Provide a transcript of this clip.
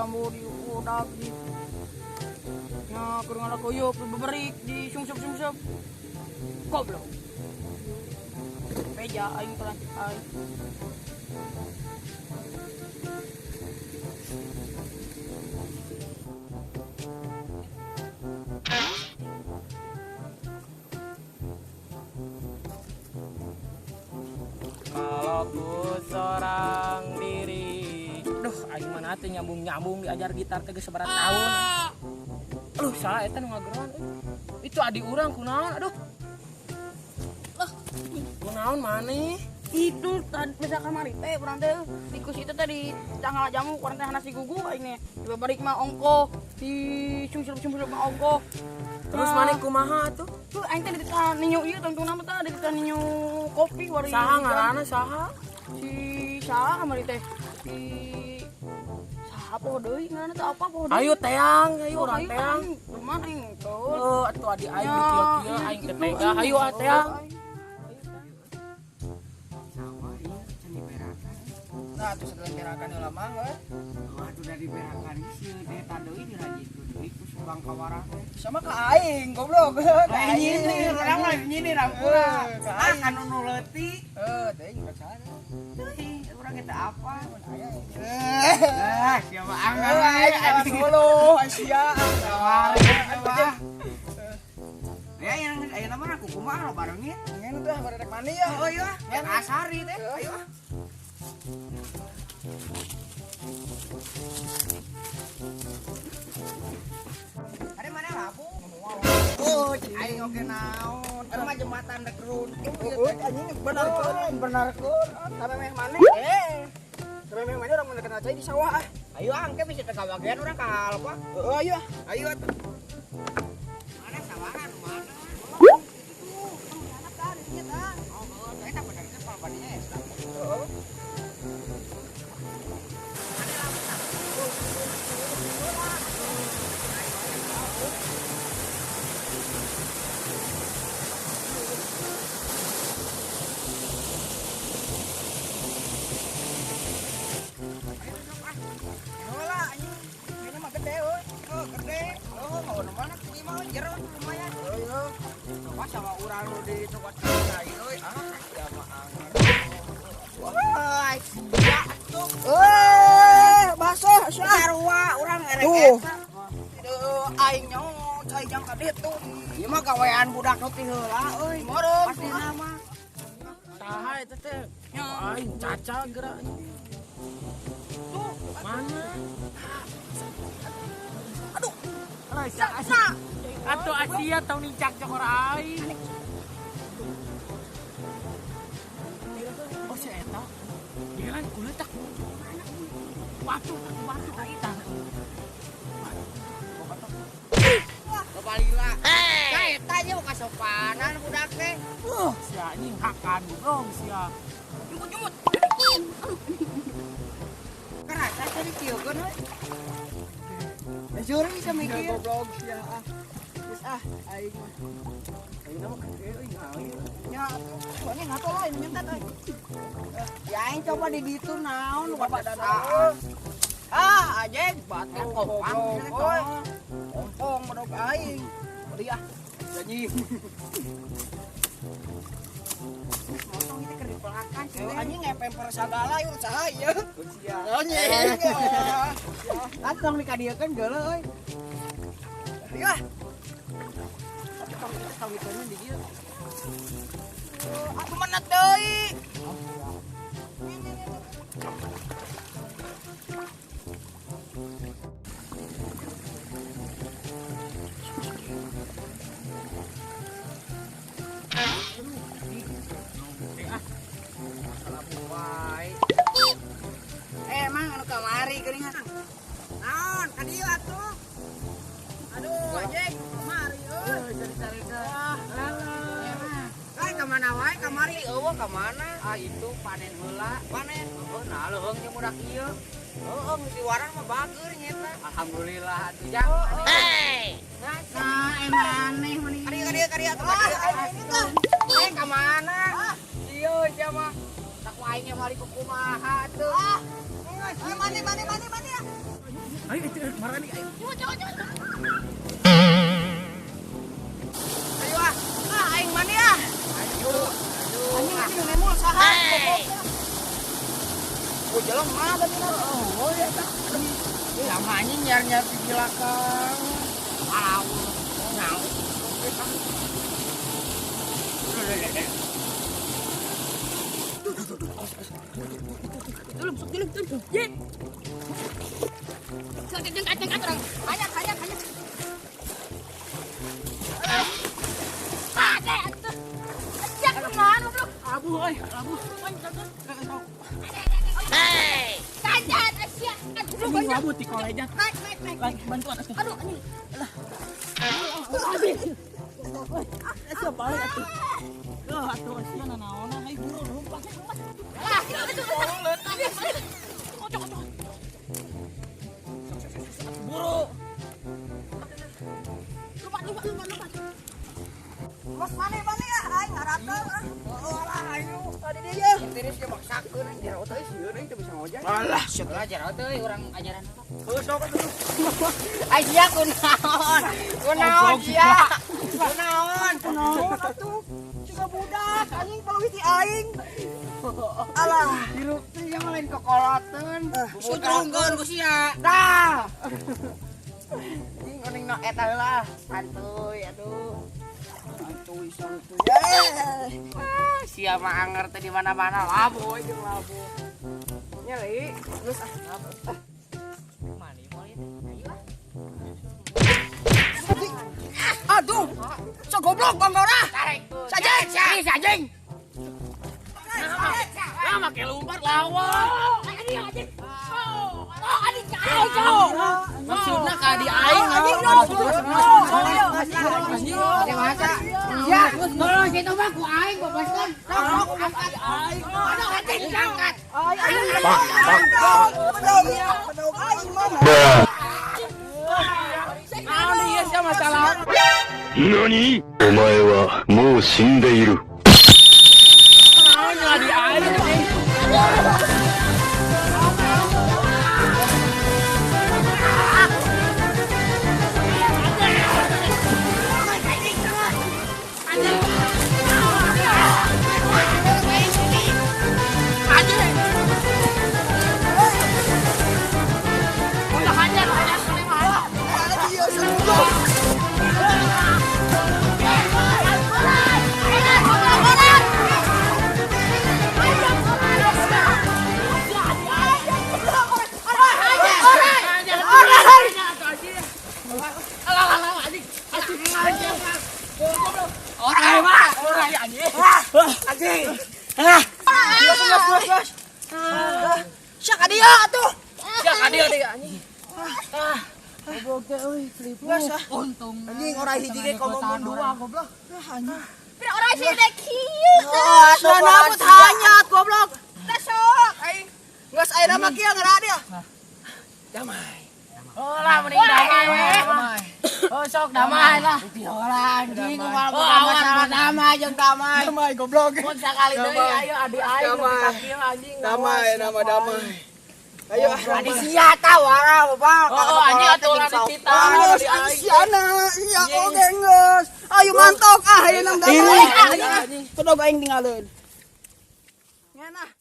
jambu di udak di nya keur ngalakoyeup beberik di sungsep-sungsep. Goblok. Beja aing pelantik aing. Kalau ku seorang diri. Duh, aing mana teh nyambung-nyambung diajar gitar teh geus sabaraha tahun. Aduh, salah eta nu ngageroan euy. Itu adi urang kunaon aduh. Lah, kunaon maneh? Itu tadi bisa kamari teh urang teh tikus itu tadi tanggal jamu urang teh nasi gugu aing nih. Dibabarik mah ongko, di sungsep-sungsep mah ongko. Terus maneh kumaha atuh? Tuh aing teh dititah ninyu ieu tungtungna mah tah dititah ninyu kopi wari. Saha ngaranna saha? Si saha kamari teh? Si saha poho deui ngaranna teh apa poho deui? Ayo teang, ayo urang teang. Kumaha aing tuh? Heuh, atuh adi aing nu kieu-kieu aing teh tega. Ayo ah teang. Sawah ieu can diberakan. Nah, atuh setelah berakan heula mah euy. Waduh dari berakan sieun teh deui dirajinkeun deui ku Subang Kawarah teh. Sama ka aing goblok. Ka aing. Nyinir urang mah nyinir ampura. Ah kan nu leutik. Heuh, teuing percaya. Teuing urang eta apa? Mun aya. Ah, siapa anggar Aing solo sia. Sawah. Ya yang ayeuna mah aku kumaha lo barengin. Ngen teh bade rek mandi ya. Oh iya, yang asari teh. Ayo ah. Ada mana labu? Oh, aing oge naon? Eta mah jembatan rek runtuh. Oh, anjing bener keun, bener keun. Sampe meh maneh. Sampe meh maneh urang mun kenal cai di sawah ah. Ayo angke bisa teh kabagian urang ka apa? Heeh, ayo ah. Ayo atuh. Mana sawahan mana? Itu tuh, anak kan dinya tah. Oh, heuh, eta bener teh palbadinya ya. Heeh. Sama urang nu di tempat cai euy. Ah, sia mah anggar. Wah, sia atuh. Eh, basah sia. Sarua urang erek eta. Teu aing nyaho cai jang ka ditu. Ieu mah gawean budak nu ti heula euy. Pastina mah. Saha eta teh? Aing caca geura. Tuh, mana? Aduh. Alah, atuh Asia tau nincak cokor aing. Oh si eta. Jalan kulit tak. Batu batu eta. Kebalila. Ka eta nya kasopanan budak teh. Si anjing hakan goblok sia. Jumut-jumut. Kerasa tadi kieukeun euy. Juri bisa mikir. Goblok sia ah. Geus ah aing mah. Ayeuna mah gede euy naon. Nya atuh, soalnya ngato lain nyentat euy. Ya aing coba di ditu naon Bapak bapak dana. Ah, anjing batu goblok. goblok. Ompong bedog aing. Beli ah. Anjing. Motong itu keur dipelakan Yo anjing ngepemper sagala ieu saha ieu. Sia. Anjing. Tong dikadiekeun geuleuh euy. Ayo ah. Tapi tong tong dikeun di dieu. Aku menet deui. Emang anu kamari geuningan. Naon ka dieu atuh? Aduh, anjing kamari euy. Cari-cari Kan ka mana wae kamari eueuh ka mana? Ah itu panen heula. Panen. Heuh nah leuheung jeung budak ieu. Heueuh geus diwarang mah bager nya eta. Alhamdulillah atuh jang. Hei. Nah, emaneh meni. Ka dieu ka dieu ka dieu atuh ka dieu. Eh ka mana? Ieu sia mah. Tak ku aing nya balik ku kumaha atuh. Mandi mandi mandi mandi ya. Ayo itu marah nih, ayo. Coba. Ayo ah. Ah aing mandi ah. Ayo. Anjing anjing nemul saha? Oh, jelema tadi na. Oh, ya tah. Lama anjing nyar-nyar di belakang. Alau. Nau. Tolong, sok tolong, tolong. Ye. Sok jeng orang. Banyak, banyak, banyak. Ah, atuh. Ajak kumaha goblok. Abu euy, abu. Hei. Kajan asia. Aduh, Anjing abu ti kolejat. Naik, naik, naik. Lagi bantuan atuh. Aduh, anjing. Lah. Asa balik atuh. Duh, atuh sia nanaona hayu buru lompat. Lah, itu. Kocok, kocok. Buru. Lupa, lupa, lupa, lupa. Mas mane mane ah aing ngaratel ah. Oh lah ayo. Tadi dia. Tiris ge maksakeun anjing jero teh sieun aing teu bisa ngojek. Alah, sia. Lah jero teh urang ajaran apa? Heuh sok atuh. Ai sia kunaon? Kunaon sia? Kunaon? Kunaon atuh? Siga budak anjing paleuwih ti aing. Alah, hirup teh yang lain kokoloteun. Sutrungkeun ku sia. Tah. Anjing kuning no eta heula. Santuy aduh. Santuy santuy. Ah, sia mah anger teh di mana-mana labu jeung labu. Nyeli, geus ah. Mani moal ieu teh. Ayo ah. Aduh, sok goblok bang Nora. Tarik. Sajeng, Sajeng, sajeng. Nah, make lompat lawan. Anjing, anjing. Oh, anjing, aing. Maksudna ka di aing. Anjing, Dewasa. Ya, tolong situ mah ku aing bebaskeun. Sok angkat aing. Aduh, anjing angkat. Bedog aing mah. Naon ieu sia masalah? 何お前はもう死んでいる。 Naon di aing? Sia ka dieu atuh. Sia ka dieu deui anjing. Ah. Goblok teh euy, geus ah. Untung. Anjing ora hiji ge komo mun dua goblok. Ah anjing. Pira orang sih dek kieu. Oh, nabut hanyat goblok. Teh sok. Aing geus ayeuna mah kieu geura dia. Damai. Oh lah mending damai we. Oh sok damai lah. Heula anjing kumaha Oh, awan masalah damai jeung damai. Damai goblok. Mun sakali deui ayo adi aing Damai. ka kieu anjing. Damai nama damai. Ayo ah. Adi sia tah wara bapak. Oh, anjing atuh ulah dititah. Geus siana, iya oge geus. Ayo mantok ah ayeuna damai. Bedog aing tinggalin. Ngeunah.